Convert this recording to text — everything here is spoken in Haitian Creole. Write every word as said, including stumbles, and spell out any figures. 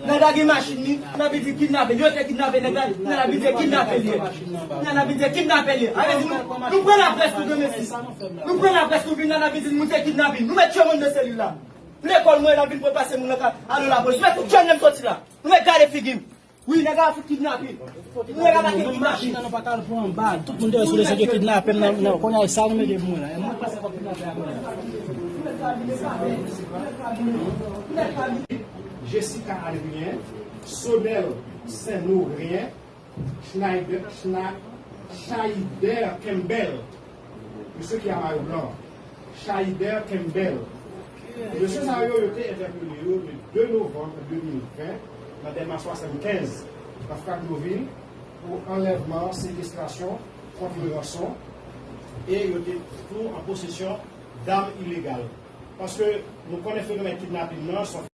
Dada gen machin li, n ap di kidnape. Yo te kidnape nèg la, n ap di kidnape li. N ap di kidnape li. A vle di nou, nou pran laprès tou, granmesi. Nou pran laprès tou, vin n ap di nou te kidnape. Nou met tchè moun nan selil la. Lekòl mwen, n ap vin pran pase moun nan ka ale lapolis. Met tout tchè nèm soti la. Nou met gade figi m. Wi, nèg la fout kidnape. Nèg la pa te kidnape. Machin nan nou pa ka al pran anba. Tout moun te wè sou lezo ke kidnape m nan, nan, kounye a sa nou mete pou mwen la. E mwen k pase kòb kidnape a kounye a. Jessica Adrien, Sonel Saint-Honorien, Schneider, Schna-, Scheider Campbell, mesye ki a mayo blan, Scheider Campbell. Mesye sa yo, yo te entèpele yo le de novanm de mil ven nan Dèlma swasannkenz, nan Frackville, pou anlèvman, sekestrasyon kont yon ranson, e yo te tou an posesyon dam ilegal. Paske nou konnen fenomèn kidnaping nan, se yon